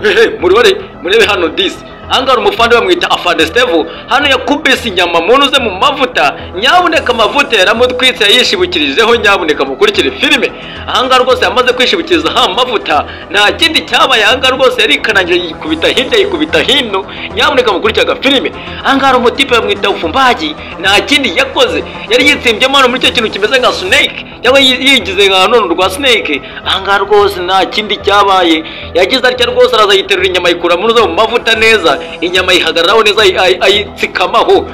Hehe, muribare, murebe hano disi. Ahangaha umufande bamwita Afande Steve, hano yakubise inyama muntu uze mu mavuta. Nyabuneka, amavuta yaramutwitse, yayishibukirijeho. Nyabuneka mukurikire filime. Ahangaha rwose yamaze kwishibukiriza ha mavuta, nta kindi cyabaye. Ahangaha rwose yarikanangira, yikubita hirya, yikubita hino. Nyabuneka mukurikire agafilime. Ahangaha umutipe bamwita Ufumbaji, nta kindi yakoze, yari yitsimbyemo hano muri icyo kintu kimeze nka snake, cyangwa yigize nka none rwa snake. Ahangaha rwose nta kindi cyabaye, yagize atya rwose araza yiterura inyama, ayikura muri mu mavuta neza, inyama ayihagararaho neza, ayitsikamaho.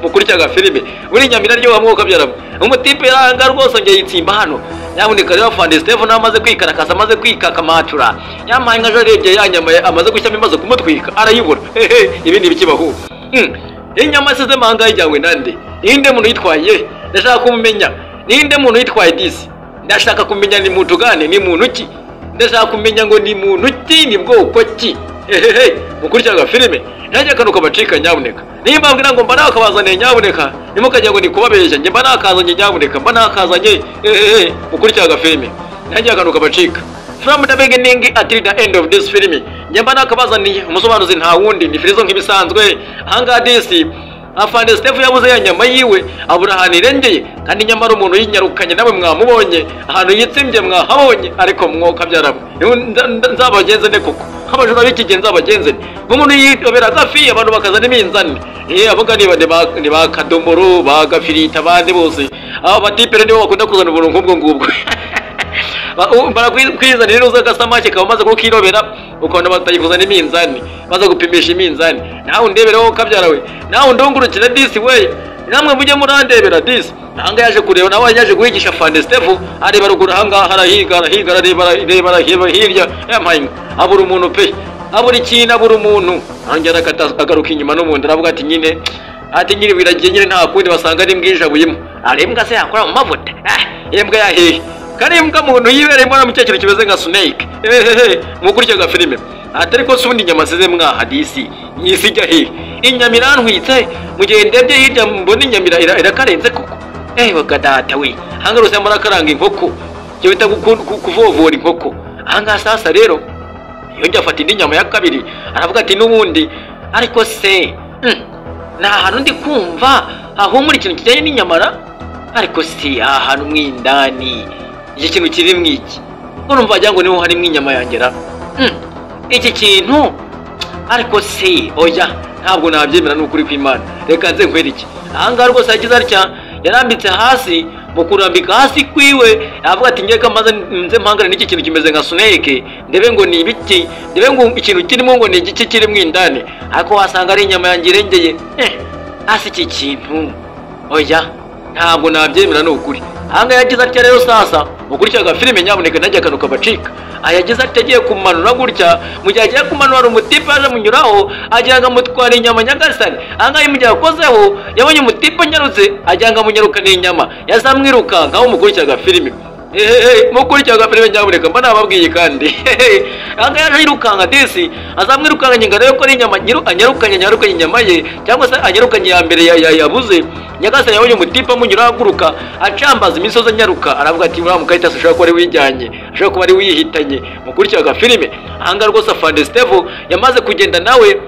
Mukurikire agafilime. Buri inyama iraryoha, mwuka byaramo. Umutipe ahangaha rwose ngeye yitsimba hano. Nyabuneka rero, Afande Steve nawe amaze kwikarakasa, amaze kwikakamatura, yampaye nka arebye ya nyama amaze gushyamo imaze kumutwika, arayibura. Ibindi bikibaho. Inyama asizemo ahangaha ijyanywe nande? Ninde muntu yitwaye? Ndashaka kumenya ninde muntu yitwaye disi. Ndashaka kumenya ni muntu gane, ni muntu ki? Ndashaka kumenya ngo ni muntu ki, ni bwoko ki? Hehehe, mukurikira agafilime, nanjye akantu kabacika. Nyabuneka, niba mbabwira ngo mba nakabazaniye, nyabuneka ntimukajya ngo ni kubabeshya. Njye mba nakazanye, nyabuneka mba nakazanye. Hehehe, mukurikira agafilime, nanjye akantu kabacika from the beginning until the end of this film. Njye mba nakabazaniye, umusobanuzi nta wundi ni Firizo nk'ibisanzwe. Ahangaha disi Afande Steve yabuze ya nyama yiwe, abura ahantu irengeye, kandi nyamara umuntu yinyarukanye nawe mwamubonye, ahantu yitsimbye mwahabonye. Ariko mwoka byaramwe, nzabagenze ne koko nk'abajura b'iki gihe? Nzabagenze ne nk'umuntu yitobera agafi, abantu bakazana iminzani? Abo niba ni ba Kadomoro, ba Gafirita, abandi bose, abo batipere nibo bakunda kuzana ubuntu nk'ubwo ngubwo. Barakwizanira uza agasamake kaba maze kukirobera, ukabona batayikuzana iminzani, baza gupimisha iminzani. Nawe undebereho kabyara we, nawe undungurukire disi we, namwe mujye murandebera disi. Ahangaha yaje kureba, nawe yaje guhigisha Afande Steve, areba ruguru ahangaha, arahiga, arahiga, arareba, arareba, arareba hirya, yampaye, abura umuntu pe, abura ikintu, abura umuntu. Arongera akata, agaruka inyuma n'ubundi, aravuga ati nyine, ati nyine biragiye nyine, nta kundi, basanga ari mbwijabuyemo. Ari imbwa se yakora mu mavuta? Ah, imbwa yahehe kari imbwa muntu yibereyemo mu cyerekezo kimeze nka snake. Ehehe, mukurikira agafilime. Ati ariko se ubundi inyama size mwaha disi nyisi ijya hehe? Inyama irantwitse, mu gihe ndebye hirya mbona inyama irakarenze koko. Ewe data we, ahangaha rwose murakaranga inkoko, icyo bita kuvovora inkoko. Ahangaha sasa rero yongeye afata indi nyama ya kabiri, aravuga ati n'ubundi ariko se ni ahantu ndi kumva hahumura ikintu kijyanye n'inyamara. Ariko si aha hantu mwindani iki kintu kiri mwiki ko numva wagira ngo niho harimo inyama yangera? Iki kintu ariko se, oya, ntabwo nabyemera, ni ukuri kw'Imana. Reka nze nkwereke. Ahangaha rwose yagize atya, yarambitse hasi. Mu kurambika hasi kwiwe avuga ati ngiye maze nze mpangane n'iki kintu kimeze nka snake, ndebe ngo ni ibiki, ndebe ngo ikintu kirimo ngo ni igiki kirimo indani, ariko wasanga ari inyama yanjye irengeye. Hasi iki kintu, oya, ntabwo nabyemera, ni ukuri. Ahangaha yagize atya rero sasa, mukurikira agafilime, nyabuneka ntajya akantu kabacika. Yagize atya, agiye kumanura gutya. Mu gihe agiye kumanura, hari umutipe yaje amunyuraho, agira ngo amutware inyama. Nyagasani, ahangaha mu gihe akozeho, yabonye umutipe anyarutse, agira ngo amunyarukane inyama, yahise amwirukankaho. Mukurikira agafilime. Ehehe, mukurikira agafilime, nyabuneka mba nababwiye. Kandi ahangaha yaje yirukanka disi, azamwirukankanye ngo arebe ko ari inyama anyarukanye inyama ye, cyangwa se anyarukanye ya mbere yabuze. Nyagasani, yabonye umutipe amunyuraho, aguruka, acambaza imisozi anyaruka, aravuga ati uriya mukayitasi ashobora kuba ari wijyanye, ashobora kuba ari wiyihitanye. Mukurikira agafilime. Ahangaha rwose Afande Steve yamaze kugenda nawe,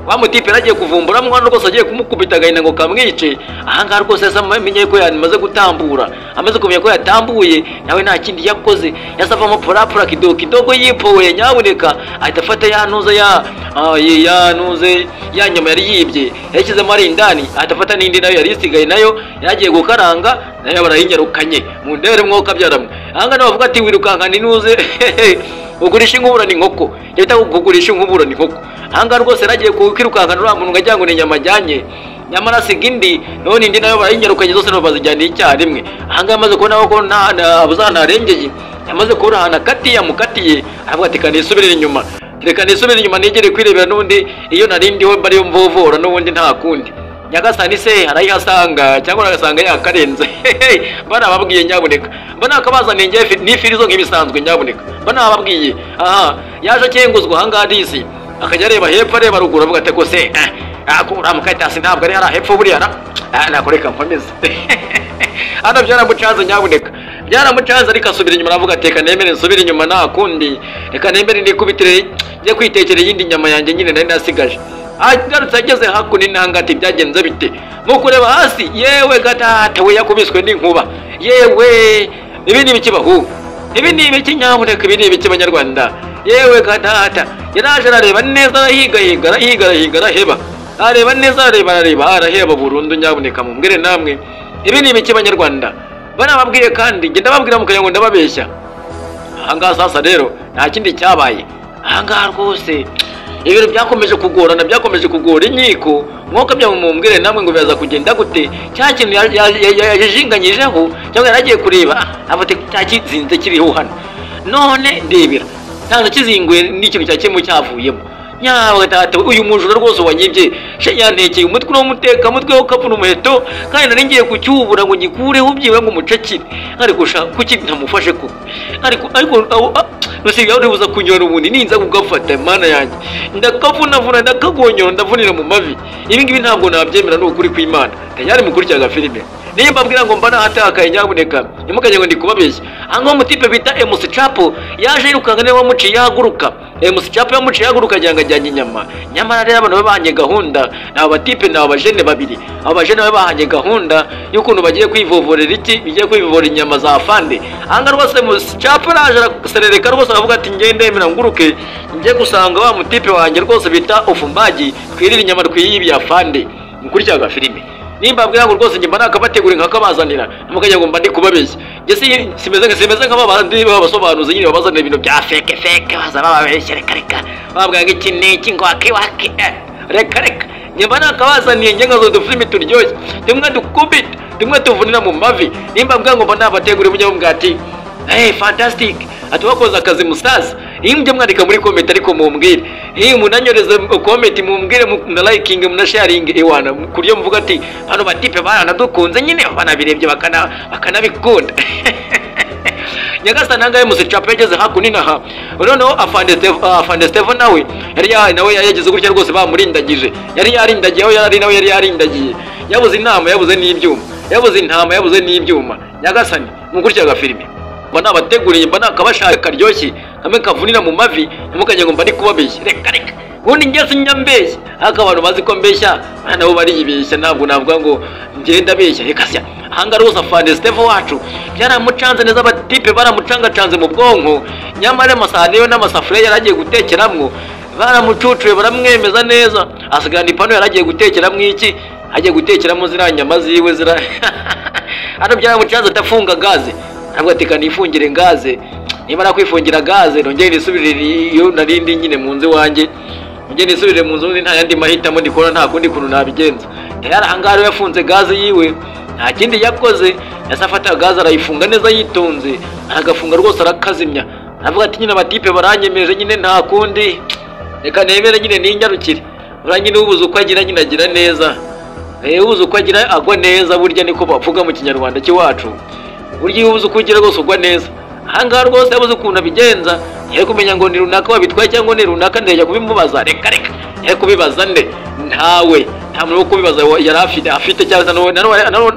wa mutipe yaragiye kuvumbura mwana rwose, agiye kumukubita agahinda ngo kamwice. Ahangaha rwose yasa amenye ko yamaze gutambura. Amaze kumenya ko yatambuye, nawe nta kindi yakoze, yasa avamo purapura kidogo kidogo, yipoye. Nyabuneka, ahita afata ya ntuze ya ntuze ya nyama yari yibye, yashyizemo ari indani, ahita afata n'indi nayo yari isigaye, nayo yaragiye gukaranga, nayo barayinyarukanye. Mu ndebere mwoka byaramwe. Ahangaha nawe bavuga ati wirukankana intuze, ugurisha inkuburana inkoko, yita kugurisha inkuburana inkoko. Ahangaha rwose yaragiye kwirukankana uriya muntu ngo agira ngo ni inyama ajyanye, nyamara asiga indi, none indi nayo barayinyarukanye, zose nabo bazijyaniye icyarimwe. Ahangaha amaze kubona ko nta abuze ahantu arengeye, yamaze kubona ahantu akatiye, amukatiye, aravuga ati kanisubirire inyuma, reka nisubire inyuma nigere kwirebera n'ubundi iyo nari ndiho, mba ariyo mvovora n'ubundi, nta kundi. Nyagasani se arayihasanga cyangwa aragasanga yakarenze? Mba nababwiye, nyabuneka mba nakabazaniye ngewe n'ifirizo nk'ibisanzwe. Nyabuneka mba nababwiye. Aha yaje akenguzwa ahangaha disi, akajya areba hepfo, areba ruguru, avuga ati ko se uriya mukayitasi ntabwo ari hariya hepfo buriya ra? Nako reka nkomeze. Hano byaramucanze, nyabuneka. Byaramucanze ariko asubira inyuma, aravuga ati reka nemere nsubire inyuma, nta kundi, reka nemere nikubitire njye kwitekera iyindi nyama yanjye nyine nari nasigaje. Agarutse ageze hakuno intanga ati byagenze bite? Mu kureba hasi, yewe gatata we, yakubiswe n'inkuba. Yewe, ibi ni ibiki bahu? Ibi ni ibiki nyabuneka? Ibi ni ibiki banyarwanda? Yewe gatata, yaraje arareba neza, arahigahiga, arahiga, arahiga, araheba, areba neza, arareba, arareba, araheba burundu. Nyabuneka mumbwire namwe, ibi ni ibiki banyarwanda? Banababwiye kandi njye ndababwira mukagira ngo ndababeshya. Ahangaha sasa rero nta kindi cyabaye. Ahangaha rwose ibintu byakomeje kugorana, byakomeje kugora inkiko. Mwuka bya mumbwire namwe ngo biraza kugenda gute? Cya kintu yajinganyijeho cyangwa yaragiye kureba, afite cya kizinze kiriho hano, none ndebera ntabwo kizinguye n'ikintu cya kimwe cyavuyemo. Nyawe data, uyu mujura rwose wanyibye yantekeye umutwe w'umuteka mutwe wo kapfuna umuheto, kandi nari ngiye kucyubura ngo ngikureho byibura ngo umucakire, ariko sha kuki ntamufashe koko? Ariko nusigaye uribuza kunyora ubundi ninza kugafata, mana yanjye, ndakavunavuna, ndakagonyora, ndavunira mu mavi. Ibi ngibi ntabwo nabyemera, ni ukuri kw'Imana. Tayari mukurikira filime, niyo mbabwira ngo mba nahatakaye, nyabuneka ntimukajye ngo ndi kubabeshya. Ahangaha umutipe bita MC Chapo yaje yirukanka, niwe wamuciye yahaguruka. MC Chapo yamuciye yahaguruka agira ngo ajyanye inyama, nyamara rero abantu bahanye gahunda, ni aba batipe, ni aba bajene babiri. Aba bajene baba bahanye gahunda y'ukuntu bagiye kwivovorera iki, bigiye kwivovorera inyama za fande. Ahangaha rwose MC Chapo araje araserereka rwose, aravuga ati ngende ndemera nguruke njye gusanga wa mutipe wanjye rwose bita Ofumbagi, twirire inyama twiyibiye afande. Mukurikira filime, nimba mbwira ngo rwose njye mba nakabategura nkakabazanira, ntimukajya ngo mba ndi kubabeshya. Njye simeze nk'abandi babasobanuzi nyine babazanira ibintu bya feke feke, baza bababeshya, reka reka, bababwira ngo iki n'iki ngo waki waki, reka reka. Njye mba nakabazaniye njye nkazo udufilimi turyoshye, tumwe dukubita, tumwe tuvunira mu mavi. Nimba mbwira ngo mba nabateguriye, mujye mubwira ati hey fantastic, ati wakoze akazi musaza. Iyo mujye mwandika muri comment, ariko mumbwire, iyo munanyoreze comment mumbwire, muna liking, muna sharing ewana, kuryo muvuga ati hano batipe baranadukunze nyine, banabirebye bakanabikunda. Nyagasani, ahangaha MC Chapo yageze hakuno inaha, noneho afande Steven nawe yari nawe yageze gutya rwose, bamurindagije, yari yarindagiye aho yari, nawe yari yarindagiye, yabuze inama, yabuze n'ibyuma, yabuze intama, yabuze n'ibyuma. Nyagasani, mukurikira filime, mba nabateguriye, mba nakabashaka karyoshye kamwe kavunira mu mavi, ntimukajye ngo mba ndi kubabeshya, reka reka. Ubundi njye sinya mbeshya, ariko abantu bazi ko mbeshya nabo baribeshya, ntabwo navuga ngo ngenda mbeshya, reka sya. Ahangaha rwose afande Steve wacu byaramucanze neza, abatipe baramucangacanze mu bwonko, nyamara amasahani ye n'amasafuriya yari agiye gutekeramwo baramucucuye, baramwemeza neza, asigarana ipanu yari agiye gutekeramo iki, agiye gutekeramo ziriya nyama ziwe zira hano. Byaramucanze, atafunga gaze, ntabwo ati kanifungire gaze, niba nakwifungira gaze nongere nisubirire iyo narindi nyine mu nzu iwanjye, nongere nisubirire mu nzu, nta yandi mahitamo ndikora, nta kundi kuntu nabigenza. Tayari ahangaha rero yafunze gaze yiwe, nta kindi yakoze, yahise afata gaze arayifunga neza yitonze, aragafunga rwose, arakazimya, aravuga ati nyine abatipe baranyemeje nyine, nta kundi, reka nemere nyine ninyarukire. Uriya nyine ubuze uko agira nyine agira neza, ubuze uko agira agwa neza, burya niko bavuga mu kinyarwanda cy'iwacu, burya iyo ubuze uko ugira rwose ugwa neza. Ahangaha rwose yabuze ukuntu abigenza, yari kumenya ngo ni runaka wabitwaye cyangwa ni runaka, ndajya kubimubaza, reka reka. Yari kubibaza nde? Ntawe, nta muntu wo kubibaza yari afite cyangwa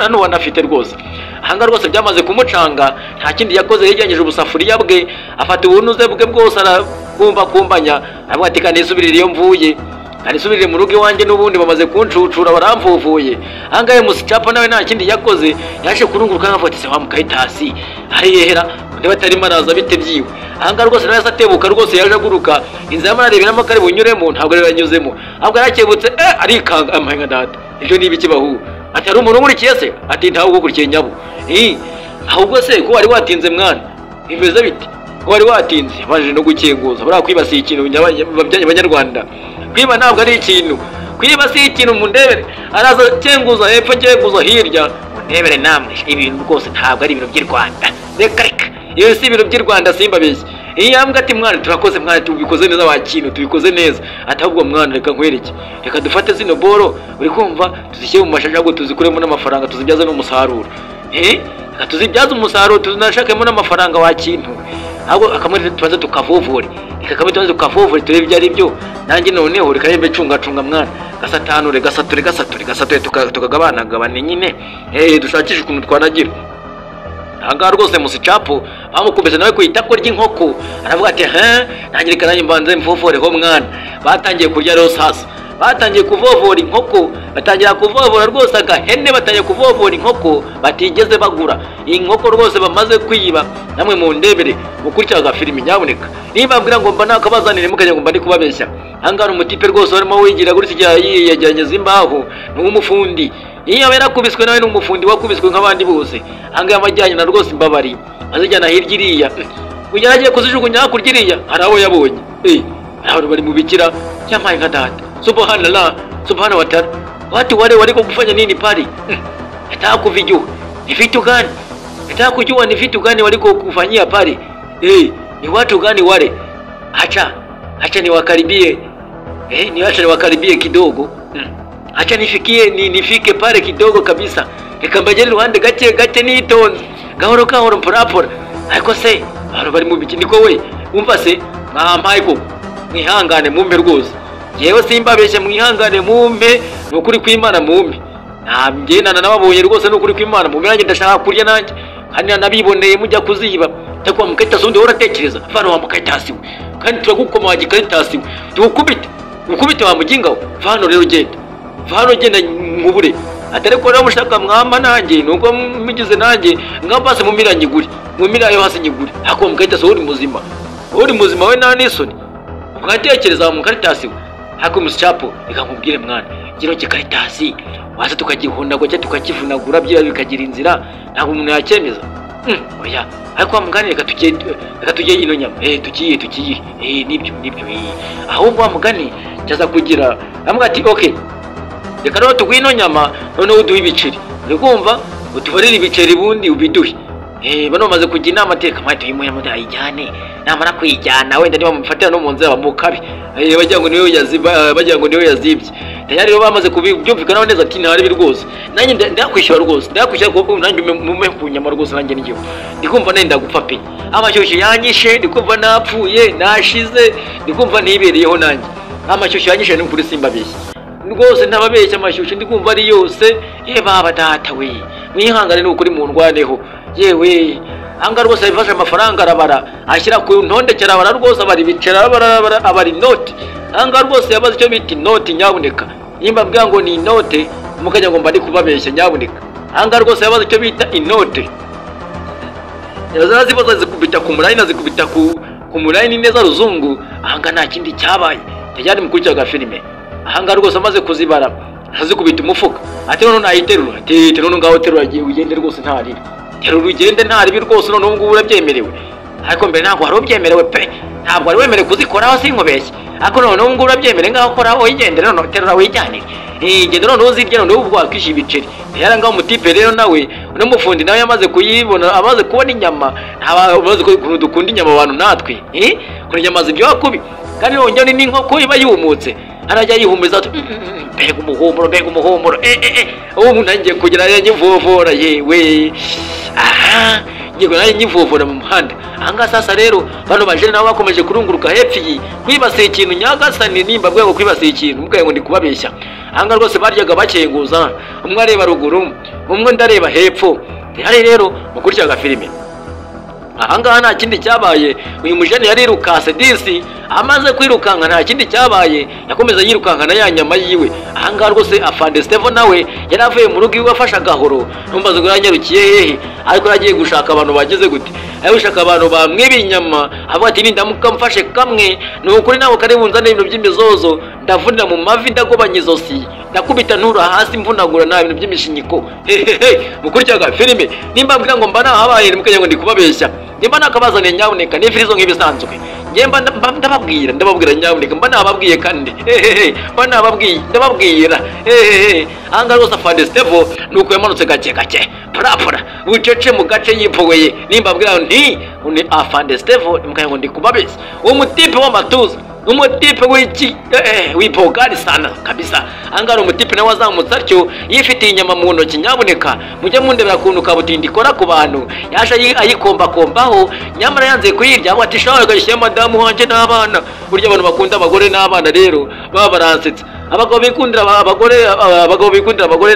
n'uwo anafite rwose. Ahangaha rwose byamaze kumucanga, nta kindi yakoze, yegeranyije ubusafuriya bwe, afata ubunuze bwe bwose, arakumbakumbanya, aravuga ati kanisubirire iyo mvuye, kanisubirire mu rugo iwanjye, n'ubundi bamaze kuncucura baramvuvuye. Ahangaha MC Chapo nawe nta kindi yakoze, yaje kurunguruka nkavuga ati se wa mukayitasi ariyehera, niba atarimo araza bite byiwe. Ahangaha rwose nawe atebuka rwose, yaje aguruka inzira arareberamo ko ari bunyuremo, ntabwo rero yanyuzemo, ahubwo yarakebutse arikanga, amahenga data, ibyo ni ibiki bahu? Ati hari umuntu unkurikiye se? Ati ntawe ugukurikiye nyabo. Ahubwo se ko wari watinze mwana, bimeze bite ko wari watinze? Baje no gukinguza, buriya kwibasiye ikintu banyarwanda, kwiba ntabwo ari ikintu, kwiba si ikintu. Mundebere, araza kenguza hepfo, kenguza hirya, mundebere namwe, ibintu rwose ntabwo ari ibintu by'i Rwanda, reka reka, iyo si ibintu by'i Rwanda, simbabeshye. Iyo yambwa ati mwana turakoze, mwana tubikoze neza, wa kintu tubikoze neza. Ati ahubwo mwana reka nkwereke, reka dufate zino boro uri kumva tuzishyire mu mashashi, ahubwo tuzikuremo n'amafaranga, tuzibyaze n'umusaruro, reka tuzibyaze umusaruro, tunashakemo n'amafaranga wa kintu. Ahubwo akamwe tubanze tukavuvure, reka kamwe tubanze tukavuvure turebe ibyo ari byo, nanjye noneho reka yembe cungacunga mwana, gasatanure, gasature, gasature, gasature, tukagabanagabane nyine, dushakishe ukuntu twanagira. Ahangaha rwose Musicapu bamukubise nawe ku itako ry'inkoko, aravuga ati he nanjye reka nanjye mbanze mvovoreho mwana. Batangiye kurya rero sasa, batangiye kuvovora inkoko, batangira kuvovora rwose agahene, batangiye kuvovora inkoko batigeze bagura. Inkoko rwose bamaze kwiba. Namwe mu ndebere mukurikira agafilimi nyaboneka, niba mbwira ngo mba nakabazanire mukajya ngo mba ndi kubabeshya. Ahangaha umutipe rwose warimo wigira gutya yegeranyeza imbaho, ni umufundi. Iyo yarakubiswe nawe ni umufundi wakubiswe nk'abandi bose. Ahangaha amajyanye na rwose imbabari azijyana hirya iriya, kugera agiye kuzijugunya hakurya iriya hari abo yabonye. Abantu bari mu bikira cyamaye nka data. Subhanallah, subhana wa ta'ala. Watu wale waliko kufanya nini pale? Nataka kuvijua ni vitu gani, nataka kujua ni vitu gani waliko kufanyia pale. Ni watu gani wale? Acha niwakaribie. Ni acha niwakaribie kidogo. Acha nifikie nifike pale kidogo kabisa. Nikambajeli ruhande gake gake nitonze. Gahoro gahoro mporapora. Ariko se abantu bari mu biki niko we? Umva se mwampaye koko. Mwihangane mumpe rwose. Yewe simbabeshye mwihangane mumpe, nukuri kw'Imana mumpe. Ntabye nababonye rwose nukuri kw'Imana mumpe, nanjye ndashaka kurya nanjye. Kandi nabiboneye mujya kuziba. Takuwa mukayitasi undi uratekereza. Vano wa mukayitasi we. Kandi turagukoma wa gikayitasi we. Tukubite. Ukubite wa mujinga we. Vano rero genda. Vano genda nkubure. Atari ko rero mushaka mwama nanjye nuko mugize nanjye ngambase mumira nyiguri. Mumira yo hasi nyiguri. Hako mukayitasi uri muzima. Uri muzima we nta nisoni. Ukatekereza wa mukayitasi we. Hako Musicapu reka nkubwire mwana, kino gikaritasi waza tukagihondagura cyangwa tukakivunagura byira bikagira inzira, ntabwo umuntu yacyemeza. Oya, ariko wa mugani reka tujye ino nyama. Tukiye nibyo ahubwo wa mugani cyaza kugira amwe ati okay, reka rero tuguhe ino nyama noneho uduhe ibiceri. Uri kumva utubarire ibiceri bundi ubiduhe. Bano bamaze kujya inama teka mwa tuyimuye muda ayijyane, namara kuyijyana wenda niba mufatira no mu nzira bamukabe. Bagira ngo niwe yaziba, bagira ngo niwe yazibye. Tayari rero bamaze kubyumvikana neza ati ntari rwose. Nanjye ndakwishyura rwose, ndakwishyura kuko nanjye mume ku nyama rwose nanjye nigiye. Ndikumva nenda gupfa pe. Amashyushyu yanyishe, ndikumva napfuye, nashize, ndikumva ntibereyeho nanjye. Amashyushyu yanyishe ni kuri simbabeshye. Rwose ntababeshya amashyushyu ndikumva ari yose. Baba data we. Mwihangane n'ukuri mu ndwaneho. Yewe anga rwose yafashe amafaranga arabara ashyira ku ntonde cyarabara rwose abari bicara abara abari inoti. Anga rwose yabaze icyo bita inoti nyaboneka. Nimba mbwira ngo ni inote mukajya ngo mba ndi kubabeshya nyaboneka. Anga rwose yabaze icyo bita inote. Yazazibaza zikubita ku murayini azikubita ku murayini neza ruzungu. Anga nta kindi cyabaye. Yari mukurikira agafilime. Ahanga rwose amaze kuzibara azikubita umufuka. Ati none nayiterura. Ati none ngaho terura agiye ugende rwose ntarira. Terura ugende ntaribi rwose none ubu ngubu urabyemerewe. Ariko mbere ntabwo wari ubyemerewe pe. Ntabwo wari wemerewe kuzikoraho sinkubeshye. Ariko none ubu ngubu urabyemerewe ngaho koraho wigendere none terura wijyanire. Genda none uzirye none ubwo wakwishyura ibiceri. Yari ngaho umutipe rero nawe uno mufundi nawe yamaze kuyibona, amaze kubona inyama. Ntabazi ukuntu dukunda inyama abantu natwe. Kuna inyama ziryoha kubi. Kandi nongera ni inkoko iba yumutse. Arajya yihumuriza ati mbega umuhumuro, mbega umuhumuro. Ubu nanjye kugira nyivovora yewe. Aha, ngiye nanjye nyivovora mu muhanda. Aha sasa rero bano bajene nabo bakomeje kurunguruka hepfi kwibasiye ikintu nyagasani nimba bwego kwibasiye ikintu mubwiye ngo ndi kubabeshya. Aha rwose baryaga bakenguza, umwe areba ruguru, umwe ndareba hepfo. Hari rero mukurikira agafilime. Aha ngaha nta kindi cyabaye, uyu mujene yarirukase disi, amaze kwirukanka nta kindi cyabaye, yakomeza yirukanka na ya nyama yiwe. Aha ngaha rwose Afande Steven nawe yari avuye mu rugo iwe afashe agahoro, ntumbaze ngo yanyarukiye hehe, ariko yagiye gushaka abantu bagize gute. Ari gushaka abantu bamwiba inyama, avuga ati nindamuka mfashe kamwe, ni ukuri nawe kari bunzane ibintu by'imizozo, ndavunira mu mavi ndagobanya izosi, ndakubita ntura hasi mvunagura nta bintu by'imishinyiko. Mukurikira agafilime, nimba mbwira ngo mba nahabaye mukajya ngo ndi kubabeshya. Nimba nakabazaniye nyaboneka ni firizo nk'ibisanzwe. Njye mba ndababwira nyaboneka mba nababwiye kandi. Mba nababwiye ndababwira. Anga rwose Afande Stevo nuko yamanutse gake gake. Parapara bucece mu gace yipfoweye. Nimba mbwira nti ni Afande Stevo mukajya ngo ndi kubabeshya. Uwo mutipe w'amatuza, umutipe w'iki w'ipogari sana kabisa. Anga umutipe nawe wazamutse atyo yifitiye inyama mu ntoki nyaboneka. Mujye mundebera kuntu kabutindi ikora ku bantu. Yaje ayikombakombaho nyamara yanze kuyirya aho ati shawe gashyira madamu wanjye n'abana. Burya abantu bakunda abagore n'abana rero baba baransetse. Abagabo bikundira abagore, abagabo bikundira abagore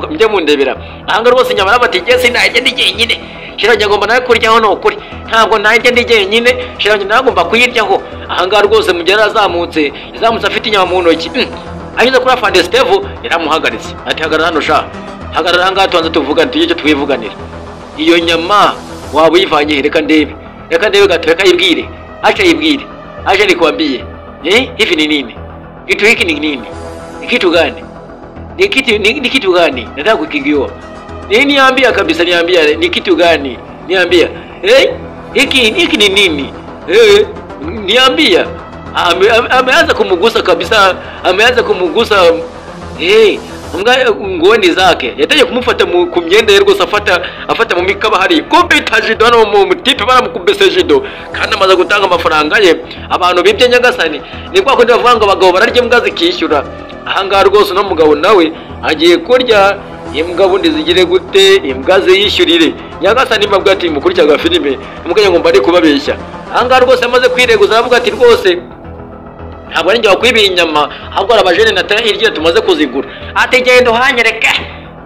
mujye mundebera. Anga rwose inyama bati ngiye sinajye ndi jyenyine. Shira ngomba nawe kuryaho, ni ukuri ntabwo najya ndi jyenyine, shira nawe agomba kuyiryaho. Ahangaha rwose mu gihe yarazamutse yazamutse afite inyama mu ntoki, anyuze kuri afande Steve yaramuhagaritse ati hagarara hano sha, hagarara ahangaha tubanze tuvugane, tujye icyo twivuganira. Iyo nyama waba uyivanye, reka ndebe, reka ndebe gato, reka yibwire, acha yibwire, acha nikwambie, hivi ni nini kitu hiki, ni nini, ni kitu gani, ni kitu gani nataka kukijua. Niambia kabisa, niambia ni kitu gani, niambia hiki ni nini, niambia. Ameanza kumugusa kabisa, ameanza kumugusa ngoni zake, yatangiye kumufata ku myenda ye rwose, afata mu mikaba hari kumbe itajido hano mu mutipe baramukubese jido, kandi amaze gutanga amafaranga ye. Abantu bibye nyagasani, ni kwa kundi bavuga ngo abagabo bararya imbwa zikishyura. Ahangaha rwose uno mugabo nawe agiye kurya imbwa bundi zigire gute, imbwa ziyishyurire. Nyagasani mbabwira ati mukurikira filime mukanya ngo mbari kubabeshya. Ahangaha rwose amaze kwireguza aravuga ati rwose ntabwo ari njye wakwibiye inyama, ahubwo hari abajene na hirya tumaze kuzigura. Ati genda uhanyereke,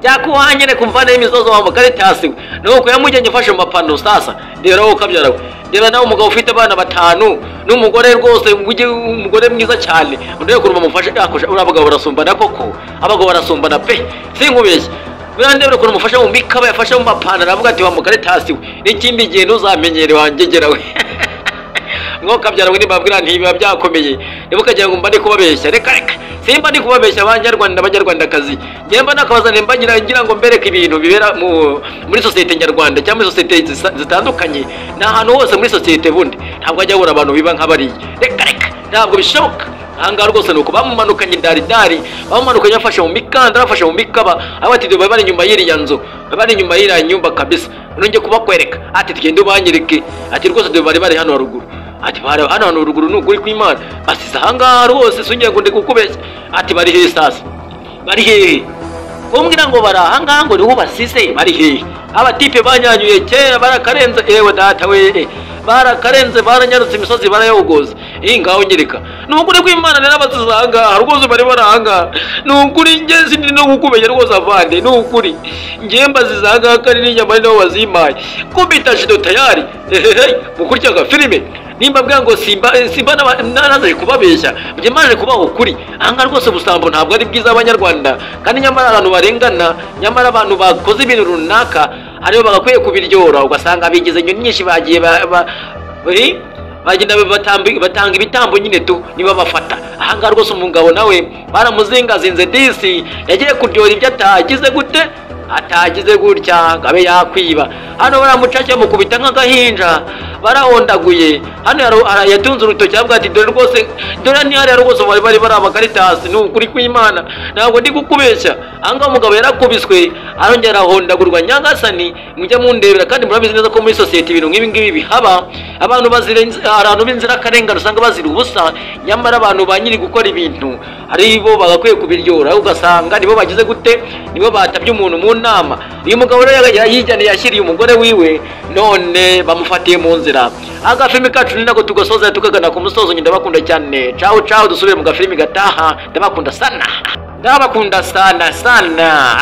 jya kuhanyereka umvane imisozo wa mukaritasi we. Nuko yamujyanye ufashe mu mapano. Sasa ndeba wowe ukabyara we, ndeba nawe umugabo ufite abana 5 n'umugore rwose, umugore mwiza cyane, ndebe ukuntu bamufashe. Uriya bagabo barasumbana koko, abagabo barasumbana pe, sinkubeshye. Buriya ndebera ukuntu mufashe mu mikaba, yafashe mu mapantaro, aravuga ati wa mukaritasi we, n'ikindi gihe ntuzamenyere wangegera we. Mwokabyara we, nibabwira ntibiba byakomeye, ntimukagira ngo mba ndi kubabeshya. Reka reka, simba ndi kubabeshya abanyarwanda, abanyarwandakazi. Njye mba nakabazaniye mba ngira ngo mbereke ibintu bibera muri sosiyete nyarwanda cyangwa muri sosiyete zitandukanye. Ni ahantu hose muri sosiyete bundi ntabwo hajya habura abantu biba nk'abariya, reka reka, ntabwo bishoboka. Ahangaha rwose nuko bamumanukanye daridari, bamumanukanye bafashe mu mikandara, bafashe mu mikaba, aho ati bari bari inyuma y'iriya nzu, bari inyuma y'iriya nyumba kabisa, nongeye kubakwereka. Ati tugende ubanyereke. Ati rwose dore bari bari hano haruguru, ati bari hano hano haruguru, ni ukuri kw'Imana basize ahangaha rwose, singiye ngo ndi kukubeshya. Ati bari hehe sasa, bari hehe? Kumbwira ngo bari ahangaha ngo niho basize, bari hehe? Abatipe banyanyuye kera barakarenze, ewe data we, barakarenze, baranyarutse imisozi barayogoza. Iyi ngaho nyereka, ni ukuri kw'Imana rero abasize ahangaha rwose, bari bari ahangaha, ni ukuri njye sindi no kukubeshya rwose avande, ni ukuri njye mbasize ahangaha kandi n'inyama ari nabo bazimpaye. Kubita jido tayari, hehehe. Mukurikira filime, nimba mbwira ngo simba simba naraje kubabeshya, njye maje kubaho ukuri. Ahangaha rwose ubusambo ntabwo ari bwiza abanyarwanda, kandi nyamara abantu barengana, nyamara abantu bakoze ibintu runaka aribo bagakwiye kubiryora, ugasanga bigize inyoni nyinshi bagiye bagenda batanga ibitambo nyine tu niba bafata. Ahangaha rwose umugabo nawe baramuzingazinze disi, yagiye kuryora ibyo atagize gute, atagize gutya ngo abe yakwiba. Hano baramucaca mukubita nk'agahinja, barahondaguye. Hano yatunze urutoki avuga ati dore rwose, dore ni hariya rwose bari bari bari abakaritasi, ni ukuri kw'Imana ntabwo ndi kukubeshya. Ahangaha umugabo yarakubiswe arongera arahondagurwa. Nyagasani mujye mundebera, kandi murabizi neza ko muri sosiyete ibintu nk'ibi ngibi bihaba, abantu bazira abantu b'inzirakarengane usanga bazira ubusa, nyamara abantu ba nyiri gukora ibintu ari bo bagakwiye kubiryora, ugasanga nibo bagize gute, nibo batabye umuntu mu nama. Uyu mugabo rero yijyaniye yashyiriye umugore wiwe, none bamufatiye mu nzira. Agafilimi kacu ni nako tugasoza tukagana ku musozo. Ndabakunda cyane, ciao ciao, dusubire mu gafilimi gataha. Ndabakunda sana, ndabakunda sana sana.